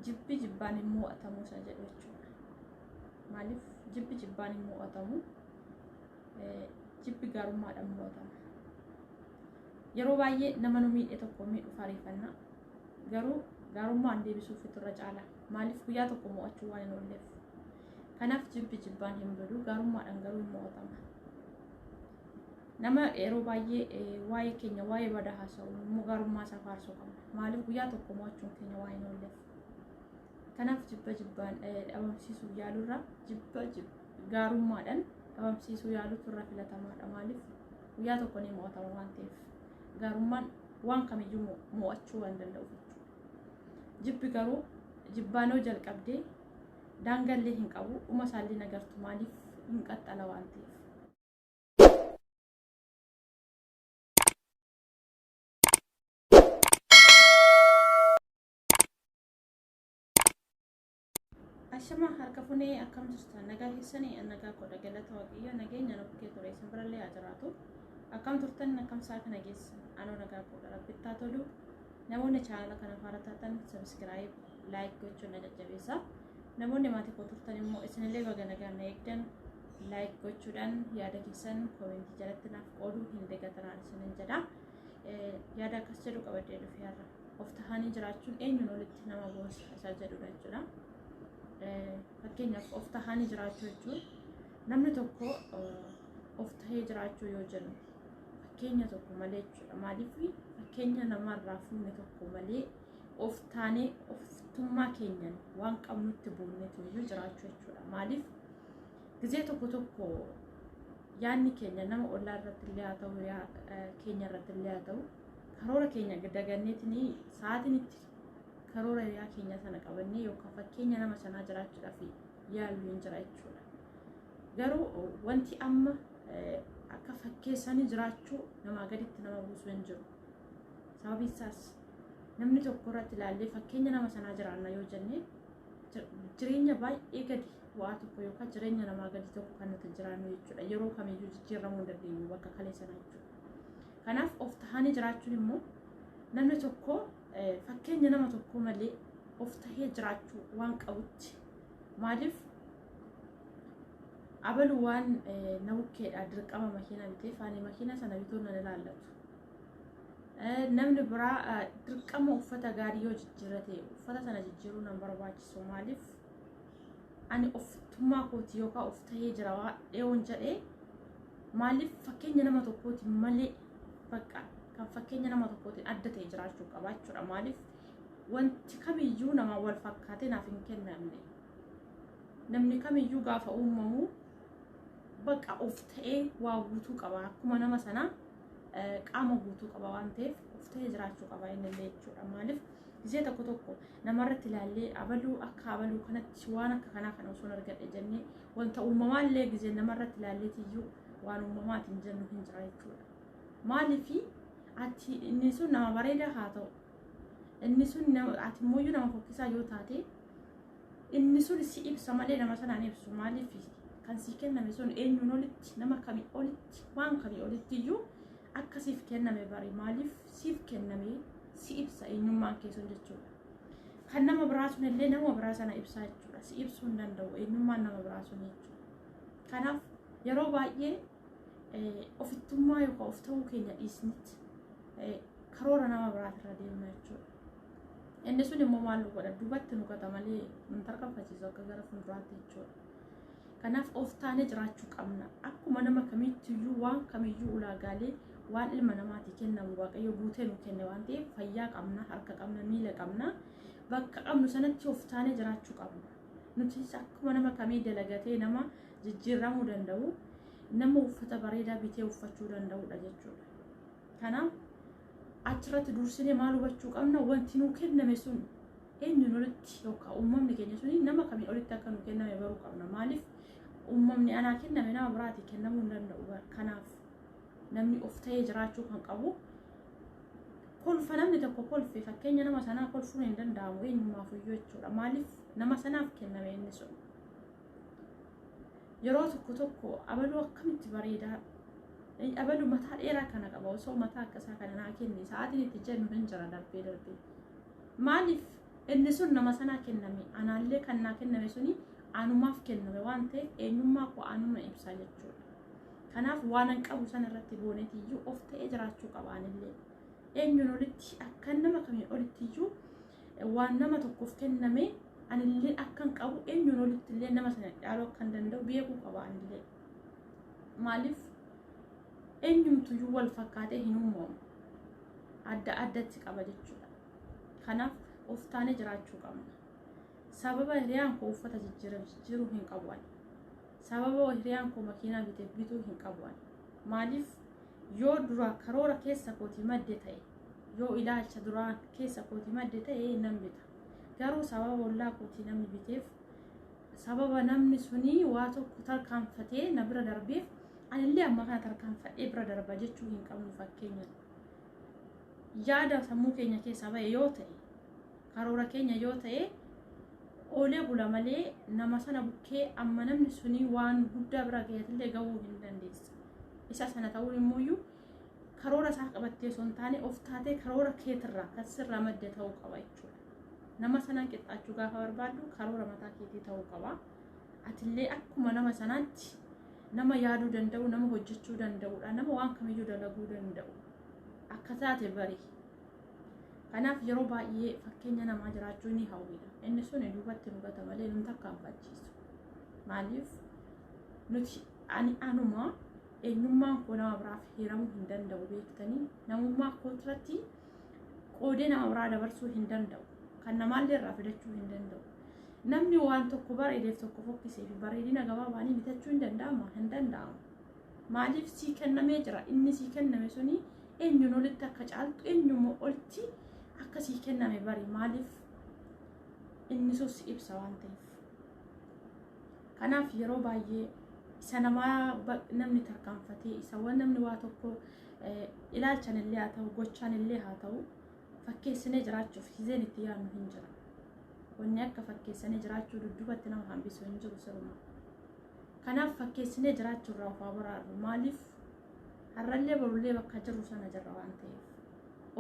Jibbi jibbaan hin mo'atamu isa jedhu jechuudha. Maaliif jibbi jibbaan hin mo'atamu? Jibbi gaarummaadhaan mo'atama. Yeroo baay'ee nama nu miidhe tokko miidhuuf ariifanna. Garuu gaarummaan deebisuufitu irra caala. Maaliif guyyaa tokko mo'achuu waan hin oolleef. Kanaaf jibbi jibbaan hin badu, gaarummaadhaan garuu hin mo'atama. Nama yeroo baay'ee waa'ee keenya waa'ee badaa haasa'u immoo gaarummaa isaa faarsuu qabna. Maaliif guyyaa tokko mo'achuun keenya waan hin oolleef. Kanaaf jibba jibbaan dhabamsiisuu yaalurra jibba gaarummaadhaan dhabamsiisuu yaalutu irra filatamaadha. Maaliif guyyaa tokko ni mo'atama waan ta'eef. Gaarummaan waan kamiyyuu mo'achuu waan danda'uuf jechuudha. Jibbi garuu jibbaan yoo jalqabdee daangaallee hin qabu, dhuma isaallee nagartu, maaliif hin qaxxala waan ta'eef. Ashama harka funee, akkam jirtan? Nagaa keessanii? Nagaa godha, galata Waaqayyo. Nageenya nu bukkee ture, isin birallee haa jiraatu. Akkam turtan? Akkam isaa kana geessan? Anoo nagaa godha, rabbittaa tolu. Namoonni chaanala kana faara taatan subscribe, like gochuun na jajjabeessa. Namoonni maatii koo turtan immoo isinillee baga nagaan na eegdan. Like gochuudhaan yaada keessan koomentii jalatti naaf qooduu hin dagatinaan isinin jedha. Yaada akkas jedhu qabadhee dhufe har'a. Of tahanii jiraachuun eenyuun olitti nama boonsa isa jedhudha jechuudha. Fakkeenyaaf, of tahanii jiraachuu jechuun namni tokko of tahee jiraachuu yoo jennu fakkeenya tokko malee jechuudha. Maaliif fakkeenya namarraa fuune tokko malee of taanee oftummaa keenyan waan qabnutti boonnetu iyyuu jiraachuu jechuudha. Maaliif gizee tokko tokko yaadni keenya nama ollaa irratti illee haa ta'u, keenya irratti illee haa ta'u, karoora keenya daganneetiin sa'aatiin itti karoora hiriyaa keenya sana qabannee yookaan fakkeenya nama sanaa jiraachuudhaaf yaallu hin jira jechuudha. Garuu wanti amma akka fakkeessanii jiraachuu namaa gaditti nama buusu hin jiru. Sababiin isaas namni tokko irratti ilaallee fakkeenya nama sanaa jiraanna yoo jenne, jireenya baay'ee gadi bu'aa tokko yookaan jireenya namaa gadi tokko kan nuti jiraannu jechuudha. Yeroo kamiyyuu jijjiiramuu hin dandeenyu bakka kalee sana jechuudha. Kanaaf of tahanii jiraachuun immoo namni tokko fakkeenya nama tokko malee of tahee jiraachuu waan qabutti. Maaliif abalu waan na bukkeedha dirqama makiina biteef ani makiina sana bituun nan ilaallatu. Namni biraa dirqama uffata gaarii yoo jijjiirrate uffata sana jijjiiruu nan barbaachisu. Maaliif ani oftummaa kooti yookaan of tahee jira waan dhiyoon jedhee, maaliif fakkeenya nama tokkooti malee bakka kan fakkeenya nama tokkootiin adda ta'e jiraachuu qaba jechuudha. Maaliif wanti kamiyyuu nama wal fakkaatee naaf hin kennamne. Namni kamiyyuu gaafa uumamu bakka of ta'ee waa guutuu qaba. Akkuma nama sanaa qaama guutuu qaba waan ta'eef of ta'ee jiraachuu qaba innillee jechuudha. Maaliif gizee tokko tokko namarratti ilaallee abaluu akka abaluu kanatti waan akka kanaa kana osoo argadhe jennee, wanta uumamaallee gizee namarratti ilaalleetiyyuu waan uumamaatiin jennu hin jira jechuudha. Maaliif ati inni sun nama bareedaa haa ta'u, inni sun ati immoo nama fokkisaa yoo taate, inni sun si ibsa malee nama sanaan ibsu. Maaliif kan sii kenname sun eenyuun olitti, nama kamii olitti, waan kamii olitti iyyuu akka siif kenname bari. Maaliif siif kenname, si ibsa eenyummaan kee sun jechuudha. Kan nama biraa sun illee nama biraa sana ibsaa jechuudha. Si ibsuu hin danda'u eenyummaan nama biraa sun jechuudha. Kanaaf yeroo baay'ee ofittummaa yookaan of ta'uu keenya dhiisnitti karoora nama biraatirra deemna jechuudha. Inni sun immoo maal nu godha? Duubatti nu gata malee nu tarkaanfachiisu akka gara fuulduraatti jechuudha. Kanaaf of taanee jiraachuu qabna. Akkuma nama kamiittiyuu waan kamiyyuu ulaagaalee waan ilma namaatii kennamu Waaqayyo guutee nu kenne waan ta'eef, fayyaa qabna, harka qabna, miila qabna. Bakka qabnu sanatti of taanee jiraachuu qabna. Nutis akkuma nama kamii dalagatee nama jijjiiramuu danda'u, nama uffata bareedaa bitee uffachuu danda'udha jechuudha. Kanaaf achirratti dursinee maal hubachuu qabna? Wanti nuu kenname sun eenyuun olitti yookaan uumamni keenya suni nama kamiin olitti akka nu kenname baruu qabna. Maaliif uumamni anaa kenname nama biraatii kennamuu hin danda'u. Kanaaf namni of ta'ee jiraachuu kan qabu, kolfa namni tokko kolfe fakkeenya nama sanaa kolfuun hin danda'amu eenyumaafuyyuu jechuudha. Maaliif nama sanaaf kenname inni sun. Yeroo tokko tokko abaluu akkamitti bareedaa, abaluu mataa dheeraa kana qaba, osoo mataa akkasaa kana naa kenne sa'aatiin itti jennu hin jira darbee darbee. Maaliif Inni sun nama sanaa kenname, anaallee kan naa kenname suni anumaaf kenname waan ta'eef eenyummaa koo anuma ibsa jechuudha. Kanaaf waan an qabu sana irratti booneetiyyuu of ta'ee jiraachuu qaba anillee. Eenyuun olitti akka nama kamiin olittiyyuu waan nama tokkoof kenname anillee akkan qabu eenyuun olitti illee nama sana caaluu akkan danda'u beekuu qaba anillee. Maaliif eenyumtuyyuu wal fakkaatee hin uumamu. Adda addatti qaba jechuudha. Kanaaf of taanee jiraachuu qabna. Sababa hiriyaan koo uffata jijjiireef jijjiiruu hin qabu ani. Sababa hiriyaan koo makiinaa biteef bituu hin qabu ani. Maaliif yoo dura karoora keessa kootii madde ta'e, yoo ilaalcha duraan keessa kootii madde ta'e nan bita. Garuu sababa ollaa kootii namni biteef, sababa namni suni waa tokko tarkaanfatee na bira darbeef anillee amma kana tarkaanfadhee bira darba jechuu hin qabnu fakkeenya. Yaada sammuu keenya keessaa ba'e yoo ta'e, karoora keenya yoo ta'e, oolee bula malee nama sana bukkee amma namni suni waan guddaa bira gaheetillee gahuu hin dandeessa. Isa sana ta'uun immoo karoora isaa qabattee osoo hin taane of taatee karoora keetirraa kan sirraa madde ta'uu qaba jechuudha. Nama sanaan qixxaachuu gaafa barbaaddu karoora mataa keetii ta'uu qaba. Atillee akkuma nama sanaatti nama yaaduu danda'u, nama hojjechuu danda'udha, nama waan kamiyyuu dalaguu danda'u akka taate bari. Kanaaf yeroo baay'ee fakkeenya namaa jiraachuu ni hawwina. Inni sun duubatti nu gata malee nun tarkaanfachiisu. Maaliif nuti ani anuma eenyummaan koo nama biraaf hiramuu hin danda'u beektanii, namummaa koo irratti qoodee nama biraa dabarsuu hin danda'u. Kan namaallee irraa fidachuu hin danda'u. Namni waan tokko bareedeef tokko fokkisee fi bareedina gabaabaanii bitachuu hin danda'ama? Hin danda'amu. Maaliif sii kennamee jira? Inni sii kenname suni eenyuun olitti akka caaltu, eenyuma olitti akka sii kenname bari. Maaliif inni sun si ibsa waan ta'eef. Kanaaf yeroo baay'ee isa namaa namni tarkaanfatee, isa waan namni waa tokko ilaalchan illee haa ta'u, gochaan illee haa ta'u, fakkeessinee jiraachuuf hizeen itti yaadnu hin jira. Wanni akka fakkeessanii jiraachuu dudduubatti nama hambisu hin jiru siruma. Kanaaf fakkeessinee jiraachuu irraa of haa baraarru. Maaliif har'allee borullee bakka jirru sana jirra waan ta'eef.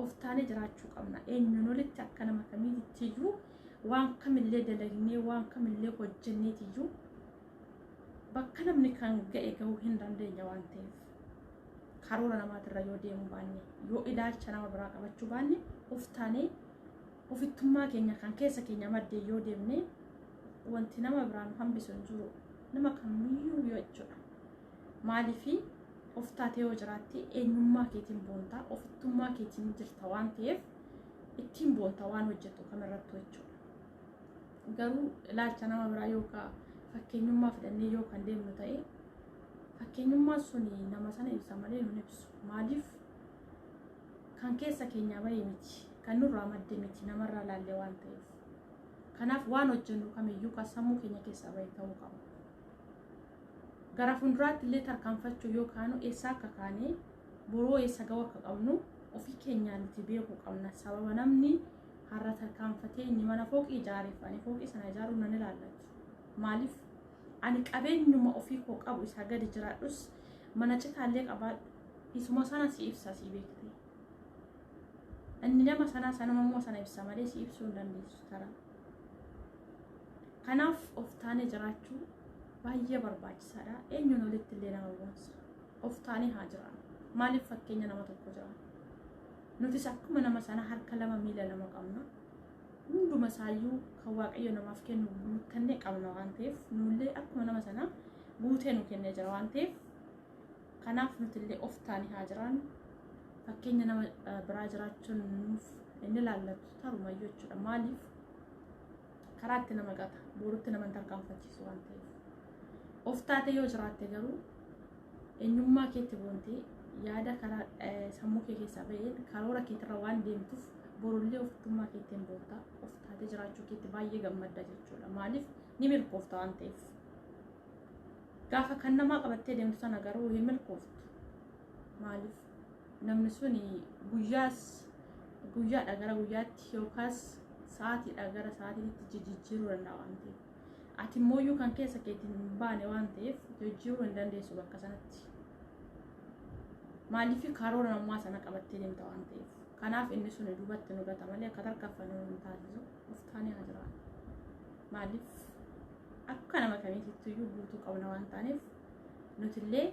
Of taanee jiraachuu qabna. Eenyuun olitti akka nama kamiitiyyuu waan kamillee dalagnee waan kamillee hojjenneetiyyuu bakka namni kan ga'e gahuu hin dandeenya waan ta'eef. Karoora namaatirra yoo deemuu baanne, yoo ilaalcha nama biraa qabachuu baanne, of taanee ofittummaa keenya kan keessa keenya maddee yoo deemne wanti nama biraa nu hambisu hin jiru, nama kamiyyuu jechuudha. Maaliifi of taatee yoo jiraatte eenyummaa keetiin boontaa, ofittummaa keetiin jirta waan ta'eef ittiin boonta waan hojjettu kamirrattu jechuudha. Garuu ilaalcha nama biraa yookaan fakkeenyummaa fidannee yoo kan deemnu ta'e, fakkeenyummaan suni nama sana ibsa malee nun ibsu. Maaliif kan keessa keenyaa bahee miti, kan nurraa madde miti, namarraa laallee waan ta'eef. Kanaaf waan hojjennu kamiyyuu kan sammuu keenya keessaa bahe ta'uu qaba. Gara fuulduraatti illee tarkaanfachuu yoo kaanu eessaa akka kaane, boroo eessa gahuu akka qabnu ofii keenyaan nuti beekuu qabna. Sababa namni har'a tarkaanfatee inni mana fooqii ijaareef ani fooqii sana ijaaruu nan ilaallatu. Maaliif ani qabeenyuma ofii koo qabu isaa gadi jiraadhus, mana citaallee qabaadhu, isuma sana si ibsa si beekte. Inni nama sanaa sanuma immoo sana ibsa malee si ibsuu hin dandeessu taraa. Kanaaf of taanee jiraachuu baay'ee barbaachisaadha. Eenyuun olitti illee nama boonsa. Of taanee haa jiraannu. Maaliif fakkeenya nama tokko jiraannu? Nutis akkuma nama sana harka lama miila lama qabna. Hunduma isaayyuu kan Waaqayyo namaaf kennu guuttannee qabna waan ta'eef, nullee akkuma nama sana guutee nu kennee jira waan ta'eef, kanaaf nutillee of taanee haa jiraannu. Fakkeenya nama biraa jiraachuun nuuf inni ilaallatu tarumayyuu jechuudha. Maaliif karaatti nama gata, borutti nama hin tarkaanfachiisu waan ta'eef. Of taatee yoo jiraatte garuu eenyummaa keetti boontee yaada karaa sammuu kee keessaa ba'een karoora keetirra waan deemtuuf borullee ofittummaa keettiin boonta, of taatee jiraachuu keetti baay'ee gammadda jechuudha. Maaliif ni milkoofta waan ta'eef. Gaafa kan namaa qabattee deemtu sana garuu hin milkooftu. Maaliif namni suni guyyaas guyyaadha gara guyyaatti yookaas sa'aatiidha gara sa'aatiitti jijjiiruu danda'a waan ta'eef. Ati immoo kan keessa keetiin hin baane waan ta'eef jijjiiruu hin dandeessu bakka sanatti. Maaliif karoora namummaa sana qabattee deemta waan ta'eef. Kanaaf inni sun duubatti nu gata malee akka tarkaanfannu nu taasisu. Of taanee Maaliif akka nama kamiitittuyyuu guutuu qabna waan taaneef nutillee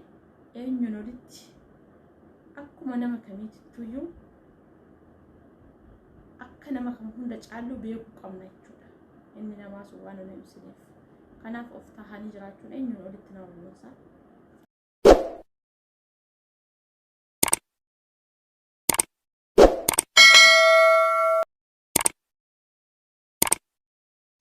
eenyuun olitti akkuma nama kamiitittuyyuu akka nama kam hunda caallu beekuu qabna jechuudha. Inni namaa sun waan nu ibsineef. Kanaaf of tahanii jiraachuun eenyuun olitti nama boonsa.